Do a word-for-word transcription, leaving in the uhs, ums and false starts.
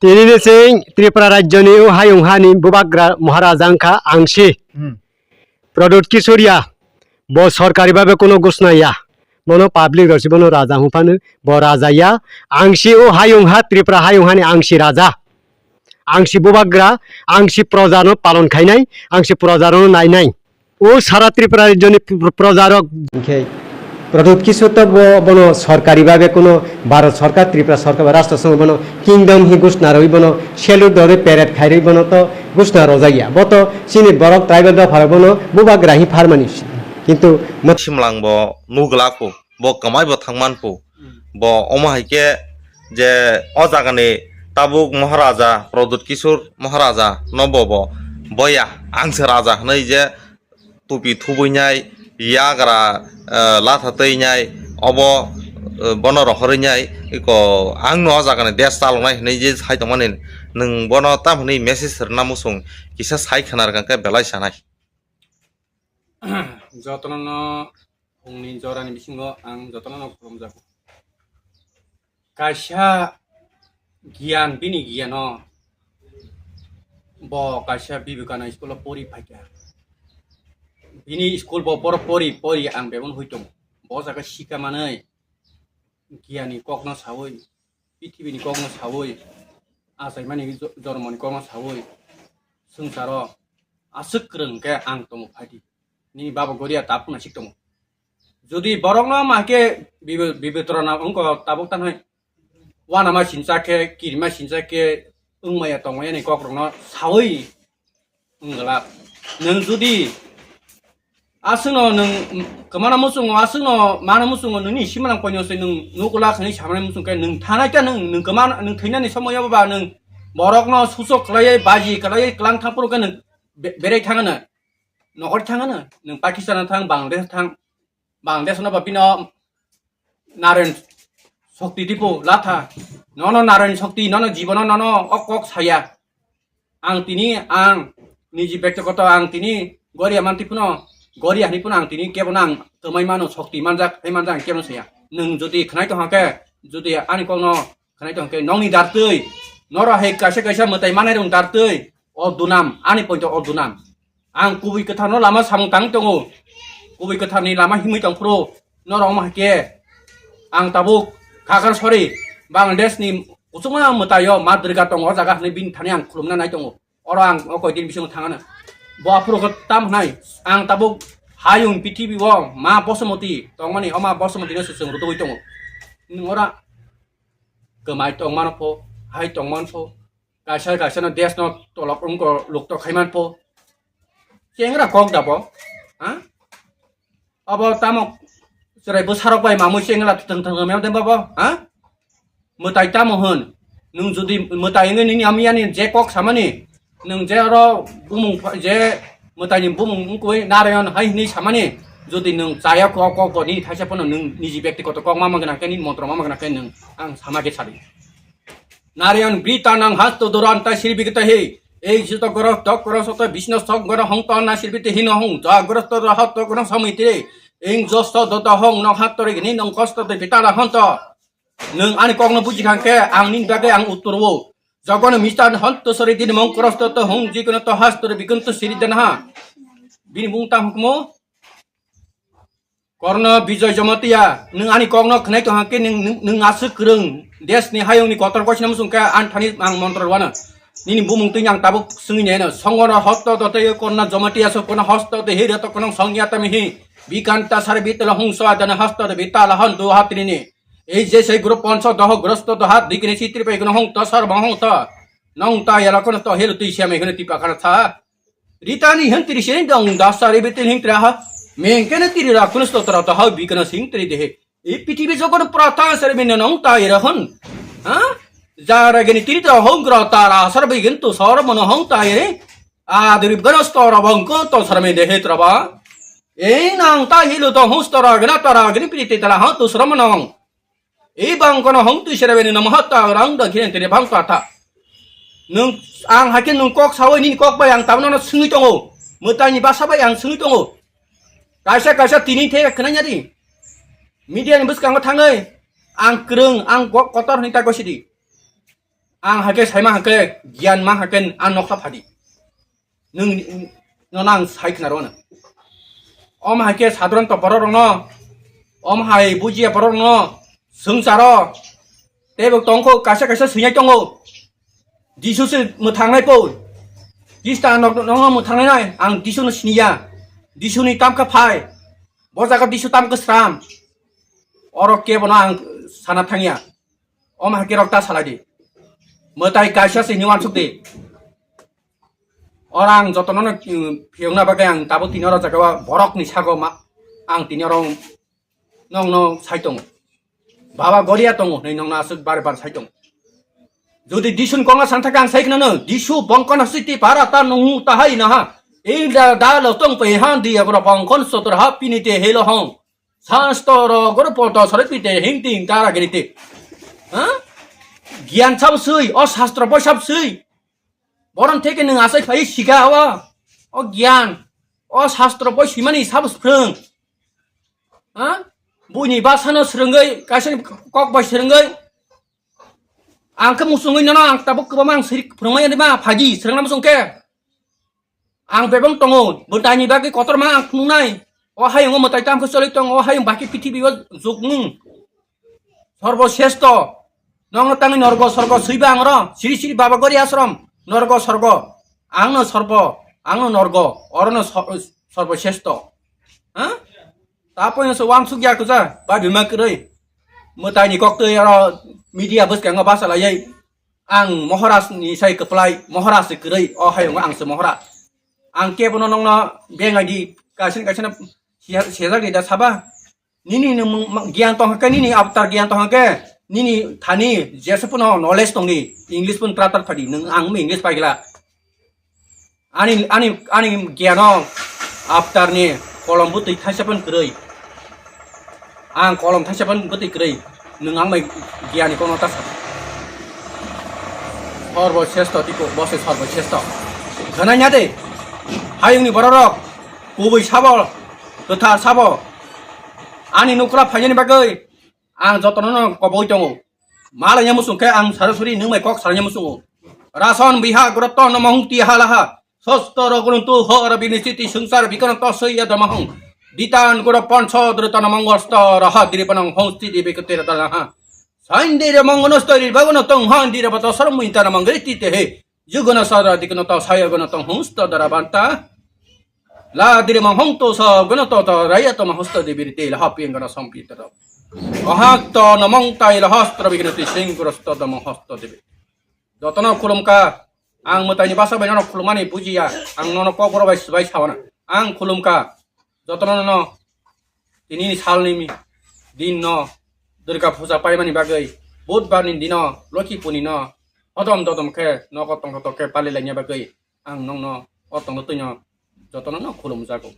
Tini ni sing Tripura rajyoni o hayung hani bubagra Maharaja wngkha Angsi. Hmm. Pradyut Kishoriya, bo sorkari babe kuno gusna ya. Bono public rok si bono raja hwnphano, bo raja ya. Angsi o hayung ha Tripura hayung hani Angsi raja. Angsi bubagra, Angsi proja no palon khainai, Angsi proja no nainai. O sara Tripura rajyoni pr-, projarok. Hinkhe Pradyut Kishor to bo-, bono sorkari babe kuno Bharat sorkar, Tripura sorkar ba rashtra songho bono kingdom hi gusna rwi bono salute dore parade khairwi bono to gusna rojak ya. Bo to chini borok tribal dopharok bono bubagra hi pharmani. Kintu mot- Simlang bo nugla kho, bo kwmai bo thangman kho. Bo omo hai khe je o jagani tabuk Maharaja, Pradyut Kishor Maharaja no bo, bo boya, ang se raja hwnwi je tupi thubui nai, yagra, eh, latha twi nai, obo, eh, bono rohorwi nai, iko ang no o jagani desh chalok nai hwnwi je sai tongmani, nwng bono tam hwnwi message rwna muchung kisa sai khna rwkha khe belai sanai. Jotono no phungni jorani bisingo ang jotono no khulumjago. Kaisa giyan, bini giyano bo kaisa Vivekananda school o pori phaikha. Bini school bo boro pori pori ang bebon hui tongo. Bo jaga sika manwi giyani kokno sawi, pithibini kokno sawi, achaimani jo-, jormoni kokno sawi, swngcharo aswk kwrwng khe ang tongo phaidi. Nini baba Goria tabuk naisik tongo. Jodi borokno ma khe bibe-, bibetrona wngkha tabuk tanhai. Wanama sincha khe, kirima sincha khe, wngmaya tongmaya ni kokrokno sawi wngla. Nwng jodi aswkno nwng kwmana muchungo, aswkno mana muchungo, nini simanang koino se nwng nukla khani samani muchung khe nwng thanai khe nwng, nwng kwmana, nwng thwinani somoyo ba nwng borokno suchok khlaiwi, baji khlaiwi, klang thangphuru khe nwng be-, berai thangano. Nokol thangano, nwng Pakistan thang, Bangladesh thang, Bangladesh no ba bino Narayan Shakti dipo latha. Nono Narayan Shakti, nono jibono nono o kok saya. Ang tini, ang niji bektigoto ang tini Goria manti puno, Goria hani puno ang tini kebono ang twmai mano, Shakti manjak, hai manjak ang kebono saya. Nwng jodi khnai tongkha khe, jodi ani kokno khnai tongkha khe, nokni dartwi, noro hai kaisa kaisa mwtai manai rok dartwi, o dunam, ani poito o dunam. Ang kubui kwtharno lama samung tang tongo. Kubui kwtharni lama himwi tongphuru norok wngma hai khe ang tabuk Khakar sori Bangladeshni kuchukma mwtaio Ma Durga tongo o jaga hwnwi bini thani ang khulumna nai tongo. Oro ang o koidin bisingo thangano. Bo aphuru khe tam hwnai ang tabuk hayung pithibio Ma Bosomoti tongmani, o Ma Bosomotino se chwng rwtugwi tongo. Nwng ora kwmai tongmano pho, hai tongmano pho, kaisa kaisa no desh no tolok wngko lukto khaiman pho. Chengra kok da bo, ha? Abo tamo chwrai bwsarok bai mamui chengra thwng thwng mem dem bo, ha? Mwtai tamo hwn? Nwng jodi mwtai wngwi nini amiyani je kok samani, nwng je oro bumung pha-, je mwtaini bumung wngkui Narayan hai hwnwi samani, jodi nwng chaya kok, kok, kok nini thaisa phano nwng niji bektigoto kok ma mangna khe, nini montro ma mangna khe nwng ang sama khe sadi. Narayan brita nang hasto duranta sirbikita he. Ei jito goro tok goro soto bisno sok goro hong ton na sirbite hino hong ja goro to rahat to goro samite. Eng josto dota hong no hat tore gini nong kosto de bitala honto. Nwng ani kokno buji kha khe ang nini bagwi ang uttor o. Jogono mistan honto sori dini mong kosto to hong jikono to hasto re bikunto siri dan ha. Bini mung tam hukmo. Korno Bijoy Jamatia, nwng ani kokno khnai tong hang khe nwng, nwng, nwng aswk kwrwng, desh ni hayung ni kotor kochna muchung khe ani thani ang montro rwano. Nini bumung twi ang tabuk swngwi naino. Songono hosto to tei Korno Jamatia so kono hosto de hiri to kono songya tami hi. Bikanta sar bitala hung so adana hosto de bitala hon do hatri ni. Ei je sei group ponso doho grosto do hat dikini sitri pai kono hung to sar bang hung to. Nong ta yala kono to helu twi siamai kono tipa kana tha. Ritani hentri sini dong dasa ribitin hing traha. Mengkene tiri rakhun stotra taha bikana sing tri dehe. I pitibi jokon prata sarbin nong tai rahun. Ha? Jara geni tiri ta hong gra tara sarbi gen tu sar mono hong tai re. Adrib gana stora bangko to sarme dehe traba. E nang ta hilu to hong stora gana tara geni piti tala ha tu sar mono hong. Ei bang kono hong twi sere bini nomo hatta rang da khiren tini bang kata. Nwng ang hakhe nwng kok sawi nini kok bai ang tabno no swngwi tongo. Mwtaini basa bai ang swngwi tongo. Kaisa kaisa tini the khwnanya di. Media ni bwskango thangwi ang kwrwng ang kok kotor hwnwi ta gosidi. Ang hake saima hake giyan ma hake ang nokha phadi. Nung no nang sai khna rona. Om hake sadron to borok rokno. Om hai bujiya borok rokno. Sungsaro. Tebo tongkho kaisa kaisa swinyai tongo. Jisu se mwthangnai po. Krista nok nok mwthangnai nai. Ang Jisu no siniya. Jisu ni tamkha phai. Bo jaga Jisu tamkha sram. Oro kebono ang sana thangya. Om hake rok ta salai di. Mwtai kaisa se ni wansuk di. Oro ang jotono no, mm, phiyokna bagwi ang tabuk tini oro jaga o borok ni sago ma, ang tini oro nokno sai tongo. Baba goria tongo hinwi nokno aswk bar bar sai tongo. Jodi Jisu ni kokno san thaka ang sai khna no, Jisu bongkon hasi ti para ta nungu ta hai na ha. Ei da da lo tong pe han di agro bongkon sotor ha pini te helo hong. Sastro guru poto sore pite hing ting tara giri te. Ha? Giyan sab sui, o sastro boi sab sui. Boron theke nung asai phai sika o. O giyan, o sastro boi simani sab sprung. Ha? Buini basano srwngwi, kaisa kok bai srwngwi. Ang khe musungwi nono ang tabuk kwbangma ang siri phwrwngmani ma phaji srwngna musung khe. Ang bebak tongo, bwtaini bagwi kotorma ang phunuknai. O hayungo mwtai tamkhe choli tongo, o hayung baki pithibio jukmung. Sorbo sresto. Nokno tangwi norgo sorgo swiba ang oro. Siri siri baba gori asrom. Norgo sorgo. Angno sorbo, angno norgo. Orono so-, sorbo sresto. Ha? Tapoino se wansuk ya kuja, ba bima kwrwi. Mwtaini koktwi oro media bwskango basa layai. Ang Maharaj ni sai kwplai, Maharaj se kwrwi, o hayungo ang se Maharaj. Ang kebono nokno bengai di, kaisa kaisa no siya-, sejak ni da saba. Nini ni mung-, ma-, giyan tong khe, nini avatar giyan tong khe, nini thani jesa pono knowledge tong di, English pun tratar phadi, nung ang English paigla. Ani, ani, ani giyano avatar ni kolom bwtwi thaisa pun kwrwi. Ang kolom thaisa pun bwtwi kwrwi. Nung ang bai giyani kono ta sa. Sorbo sresto tipo, bose sorbo sresto. Gananya de. Hayungni bororok, kubui sabo, kwthar sabo. Ani nukra phainani bagwi, ang jotono no koboi tongo. Malanya musung khe ang sarasuri nungmai kok salanya musungo. Rason biha groto no mahung ti halaha. Sosto ro gruntu ho ro binisiti sungsar bikano to soya do mahung. Ditan goro ponso drutana mongosto raha diri panang hongsti di bikatira tanaha. Sain diri mongono stori bagono tong han diri bato sarmui tana mangri ti te he. Jugono sara dikno to sayogono tong hongsto dara banta. La diri mong hong to sa gano to to raya to mong hosto debi rite la hapi gano sompi to. Ohak to no mong tai la hostro bigno ti sing gros to do mong hosto debi. Jotono khulumka, ang mwtaini basa bai nono khulumani bujiya, ang nono kokboro bai swbai sawana. Ang khulumka, jotono no tini ni salni mi-, din no Durga puja paimani bagwi, Budbar ni dino, Loki puni no, hodom dodom khe, nogo tongthotok khe pali laina bagwi, ang nokno o tongthotok no jotono no khulumjago.